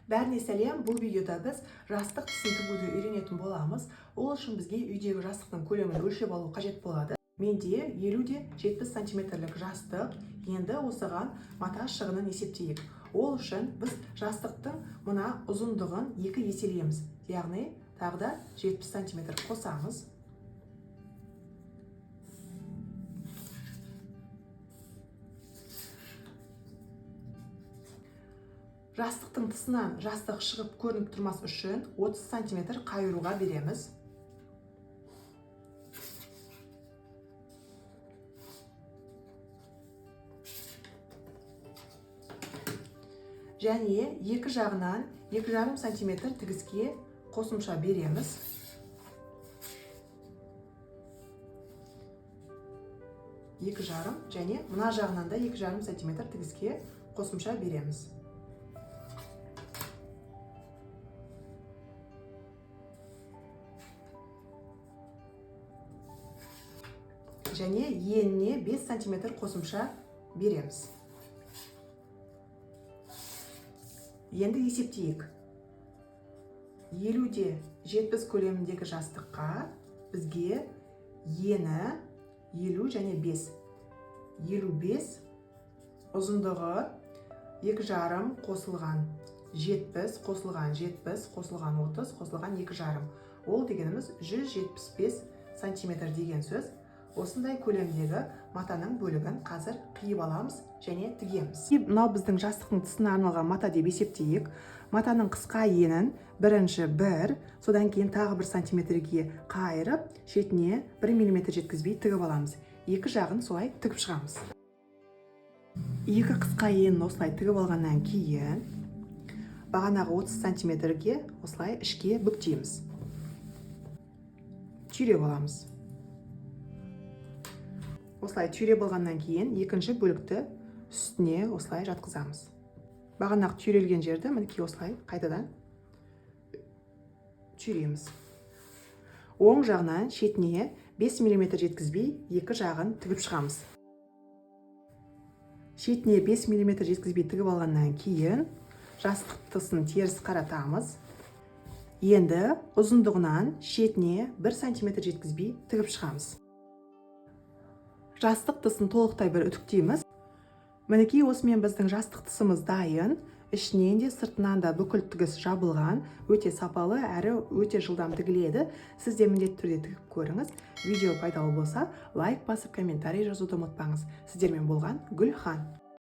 Бәріне сәлем! Бұл видеода біз жастық тысын тігуді үйренетін боламыз. Ол үшін бізге үйдегі жастықтың көлемін өлшеп алу қажет болады. Менде 50 де 70 сантиметрлік жастық. Енді осыған мата шығынын есептейік. Ол үшін біз жастықтың мына ұзындығын екі еселейміз, яғни тағы да 70 сантиметр қосамыз. Жастықтың тысынан жастық шығып көрініп тұрмас үшін 30 сантиметр қайыруға береміз. Және екі жағынан 2,5 сантиметр тігіске қосымша береміз. 2,5 және мына жағынан да 2,5 сантиметр тігіске қосымша береміз. Және еніне 5 сантиметр қосымша береміз. Енді есептейік. 50 де 70 көлеміндегі жастыққа бізге ені 50 және 5. 55, ұзындығы 2,5 қосылған 70 қосылған 70 қосылған 30 қосылған 2,5. Ол дегеніміз 175 сантиметр деген сөз. Осындай көлемдегі матаның бөлігін қазір қиып аламыз және тігеміз. Мынау біздің жастықтың тысына арналған мата деп есептейік. Матаның қысқа енін бірінші бір, содан кейін тағы 1 сантиметрге қайырып, шетіне 1 миллиметр жеткізбей тігіп аламыз. Екі жағын солай тігіп шығамыз. Екі қысқа енін осылай тігіп алғаннан кейін бағанағы 30 сантиметрге осылай ішке бүктейміз. Түйреп аламыз. Осылай түйреп алғаннан кейін екінші бөлікті үстіне осылай жатқызамыз. Бағанағы түйрелген жерді мінекей осылай қайтадан түйреміз. Оң жағынан шетіне 5 миллиметр жеткізбей екі жағын тігіп шығамыз. Шетіне 5 миллиметр жеткізбей тігіп алғаннан кейін жастық тысын теріс қаратамыз. Енді ұзындығынан шетіне 1 сантиметр жеткізбей тігіп шығамыз. Жастық тысын толықтай бір үтіктейміз. Мінекей, осымен біздің жастық тысымыз дайын. Ішінен де, сыртынан да бүкіл тігіс жабылған, өте сапалы әрі өте жылдам тігіледі. Сіз де міндетті түрде тігіп көріңіз. Видео пайдалы болса, лайк басып, комментарий жазуды ұмытпаңыз. Сіздермен болған Гүлхан.